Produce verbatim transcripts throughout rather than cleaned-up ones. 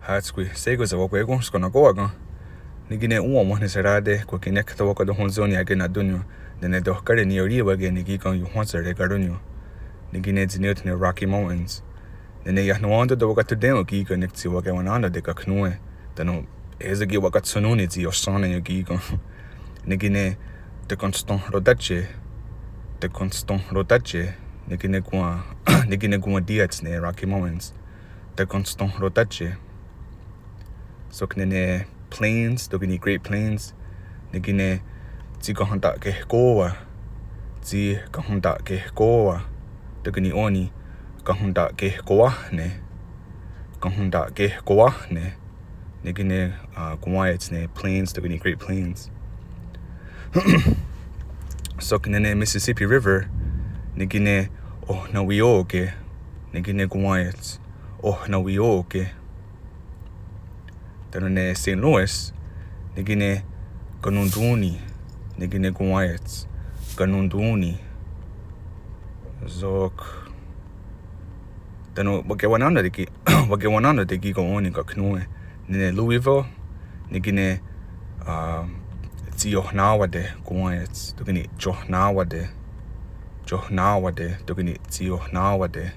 Átskwi, shé:kon sewakwé:kon, skennenkó:wa ken? Nè: Ki' nè:'e òn:wa wenhniserá:te, kwah ki' nek tewakatonhwentsó:ni akennatonnio, nè: Ki' nè:'e tohkára niiorì:wake nè: Ki' ken ionhwá:tshare karónnion. Nè: Ki' nè:'e tsi ní:ioht ne Rocky Mountains. Nè: Ki' nè:'e iah nonwén:ton tewakatonté:wen' ki' ken nek tsi wakawenná:nonte' kakhnoé. Tánon' é:so ki' wakatshennón:ni tsi iohsà:naien' ki' ken. Nè: Ki' nè:'e tekenstenhrotátie. Tekenstenhrotátie. Nè: Ki' nè:'e konwa-, nè: Ki' nè:'e konwatí:iats ne Rocky Mountains. Tekenstenhrotátie. Sok nè: Ki' nè:'e plains, tóka' ni' Great Plains. Nè: Ki' nè:'e tsi kahonta'kehkó:wa. Tsi kahonta'kehkó:wa. Tóka' ni' ò:ni', kahonta'kehkowáhne. Kahonta'kehkowáhne. Nè: Ki' nè:'e, ah, konwá:iats ne plains, tóka' ni' Great Plains. Sok nè: Ki' nè:'e Mississippi River. Nè: Ki' nè:'e ohnawiió:ke. Nè: Ki' nè:'e konwá:iats. Ohnawiió:ke. Tánon' nè: Saint Louis, nè: Ki' nè:'e kanontón:ni. Nè: Ki' nè:'e konwá:iats. Kanontón:ni. Sok tánon' wakawenná:nonte' ki', wakawenná:nonte' ki' ken ò:ni' kakhnoé. Nè: Ki' nè:'e Louisville, nè: Ki' nè:'e, ah, tsi iohná:wate' konwá:iats. Tóka' ni' tsi iohná:wate'. Tsi iohná:wate'. Tóka' ni' tsi iohná:wate'.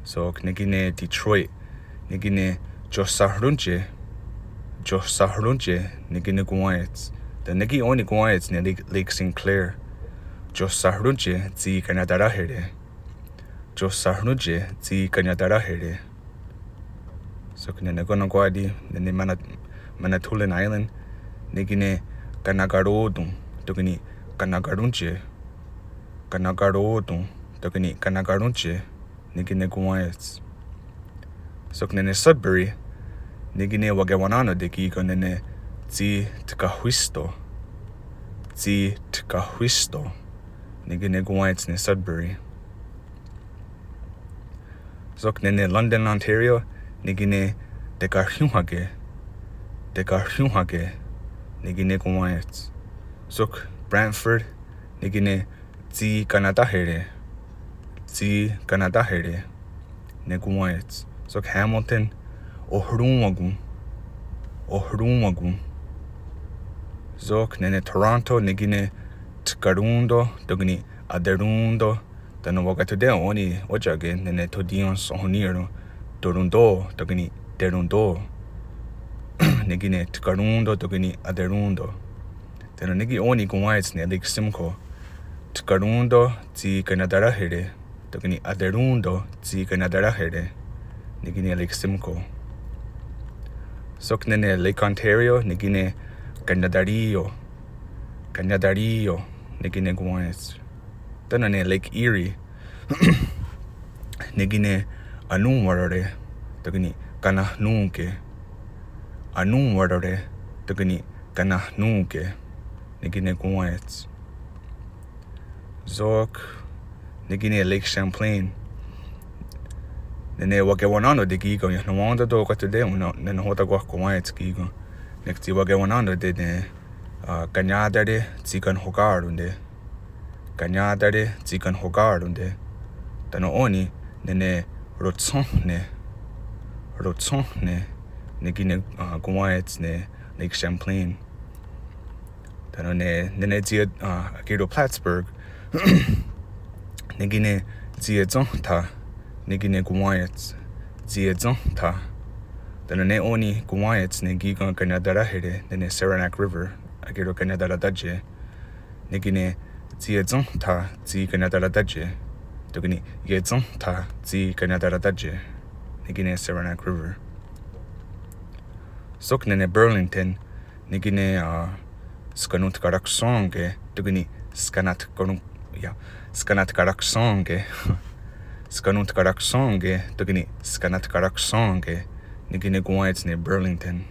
Sok nè: Ki' nè:'e Detroit. Nè: Ki' nè:'e tiohsahróntie. Tiohsahróntie. Nè: Ki' nè:'e konwá:iats. Tánon' nè: Ki' ò:ni' konwá:iats ne Lake, Lake Saint Clair. Tiohsahróntie tsi kaniataráhere. Tiohsahróntie tsi kaniataráhere. Sok nè: Ki' nè:'e Kanakawati, nè: Ki' nè:'e Mana-, Manitoulin Island. Nè: Ki' nè:'e kanakaró:ton. Tóka' ni' kanakaróntie. Kanakaró:ton. Tóka' ni' kanakaróntie. Nè: Ki' nè:'e konwá:iats. Sok nè: Ki' nè:'e Sudbury. Nè: Ki' nè:'e wakawenná:nonte' ki' ken nè: Ki' nè:'e tsi tkahwísto. Tsi tkahwísto. Nè: Ki' nè:'e konwá:iats ne Sudbury. Sok nè: Ki' nè:'e London, Ontario. Nè: Ki' nè:'e tekahriónhake. Tekahriónhake. Nè: Ki' nè:'e konwá:iats. Sok Brantford. Nè: Ki' nè:'e tsi kaniatahere. Tsi kaniatahere. Nè: Ki' nè:'e konwá:iats. Sok Hamilton. Ohrón:wakon. Ohrón:wakon. Sok nè: Ki' nè:'e Toronto. Nè: Ki' nè:'e tkarón:to. Tóka' ni' aterón:to. Tánon' wakatonté:wen' ò:ni' ótia'ke nè: Ki' nè:'e tho tiohsahonní:ron'. Torón:to. Tóka' ni' terón:to. Nè: Ki' nè:'e tkarón:to. Tóka' ni' aterón:to. Tánon' nè: Ki' ò:ni' konwá:iats ne Lake Simcoe. Tkarón:to tsi kaniataráhere. Tóka' ni' aterón:to tsi kaniataráhere. Nè: Ki' nè:'e Lake Simcoe. Sok nè: Ki' nè:'e Lake Ontario. Nè: Ki' nè:'e kaniatarí:io. Kaniatarí:io. Nè: Ki' nè:'e konwá:iats. Tánon' nè: Lake Erie. Nè: Ki' nè:'e anòn:warore. Tóka' ni' kanahnón:ke. Anòn:warore. Tóka' ni' kanahnón:ke. Nè: Ki' nè:'e konwá:iats. Sok nè: Ki' nè:'e Lake Champlain. Nè: Ki' nè:'e wakawenná:nonte' ki' ken iah nonwén:ton tewakatonté:wen' nè: Ki' nè:'e nahò:ten kwah konwá:iats ki' ken. Nek tsi wakawenná:nonte' nè: Kaniatare tsi kanhokà:ronte'. Kaniatare tsi kanhokà:ronte'. Tánon' ò:ni' nè: Ki' nè:'e rotsónhne. Rotsónhne. Nè: Ki' nè:'e konwá:iats ne Lake Champlain. Tánon' nè: Ki' nè:'e tsi, ah, akì:ron' Plattsburgh. Nè: Ki' nè:'e tsi ietséntha. Nè: Ki' nè:'e konwá:iats. Tsi ietséntha. Tánon' nè: Ki' ò:ni' konwá:iats ne kí:ken kaniataráhere, nè: Ki' nè:'e Saranac River, akì:ron' kaniataratátie. Nè: Ki' nè:'e tsi ietséntha tsi kaniataratátie. Tóka' ni' ietséntha tsi kaniataratátie. Nè: Ki' nè:'e Saranac River. Sok nè: Ki' nè:'e Burlington. Nè: Ki' nè:'e, ah, skanontkaraksèn:ke, tóka' ni' skanatkaron-, ya, skanatkaraksén:ke. Skanontkaraksèn:ke, tóka' ni' skanatkaraksén:ke. Nè: Ki' nè:'e konwá:iats ne Burlington.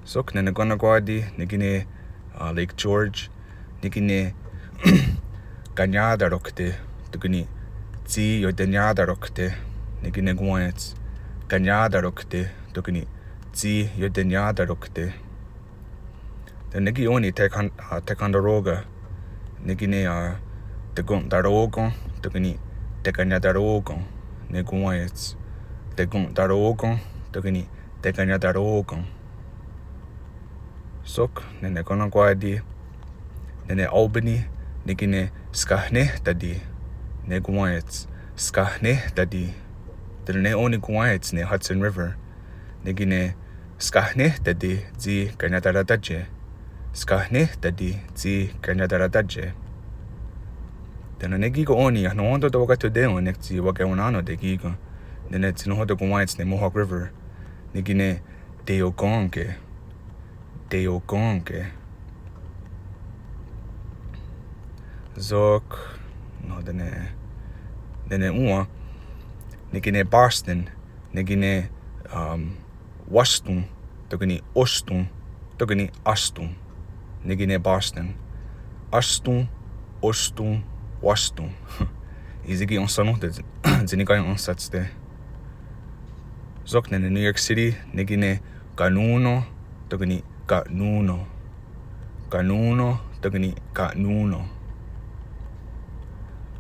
Sok nè: Ki' nè:'e Kanakawati, nè: Ki' nè:'e, ah, Lake George. Nè: Ki' nè:'e kaniatarókte, tóka' ni' tsi ioteniatarókte. Nè: Ki' nè:'e konwá:iats. Kaniatarókte, tóka' ni' tsi ioteniatarókte. Nè: Ki' ò:ni' Ticonderoga. Nè: Ki' nè:'e, ah, tekontaró:ken, tóka' ni' tekaniataró:ken. ne konwá:iats. Tekontaró:ken, tóka' ni' tekaniataró:ken. Sok nè:ne Kanakawá:ti, nè:ne Albany, ne kí:ken Skahnéhtati ne konwá:iats. Skahnéhtati. Tánon' ne ó:ni konwá:iats ne Hudson River. Ne kí:ken Skahnéhtati tsi kaniataratátie. Skahnéhtati tsi kaniataratátie. Tánon' ne kí:ken ó:ni iah nonhwén:ton' tewakathonté:wen' nek tsi wa'kewennà:nonte' kí:ken. Nè:ne tsi nonhwén:ton' konwá:iats ne Mohawk River. Ne kí:ken Teiokèn:ke. Teiokèn:ke. Sok, no, nè:ne, nè:ne òn:wa, ne kí:ken Boston, ne kí:ken, um, Washington, tóka' ni' Washington, tóka' ni' Washington, ne kí:ken Boston. Washington, Washington, Washington. Í:se' ki' enhsánonhte' tsi niká:ien enhsátste'. Sok nè:ne New York City, ne kí:ken Kanón:no, tóka' ni' Kanón:no. Kanón:no, tóka' ni' Kanón:no.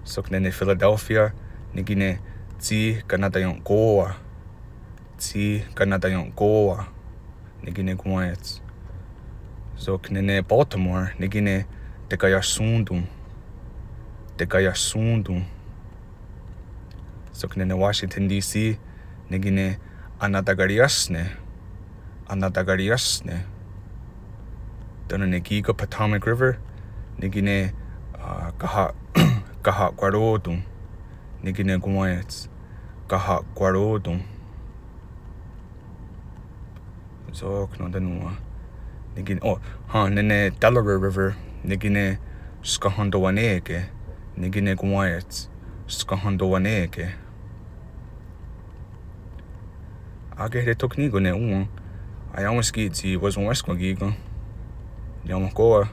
Sok nè:ne Philadelphia, ne kí:ken Tsi Kanataien'kó:wa. Tsi Kanataien'kó:wa. Ne kí:ken konwá:iats. Sok nè:ne Baltimore, ne kí:ken Tekaiahsón:ton. Tekaiahsón:ton. Sok nè:ne Washington D C, ne kí:ken Anatakariiáhsne. Anatakariiáhsne. Tánon' ne kí:ken Potomac River, ne kí:ken, ah, Kaha-, Kahakwaró:ton. Ne kí:ken konwá:iats. Kahakwaró:ton. Sok nòn:wa tánon' òn:wa. Ne kí:ken, oh, hen, nè:ne Delaware River, ne kí:ken Skahentowahné:ke, ne kí:ken konwá:iats. Skahentowahné:ke. Á:ke, tóka' ni' kí:ken ne òn:wa. Aiá:wens ki' tsi wesewénskwen kí:ken. Iá:wen kó:wa.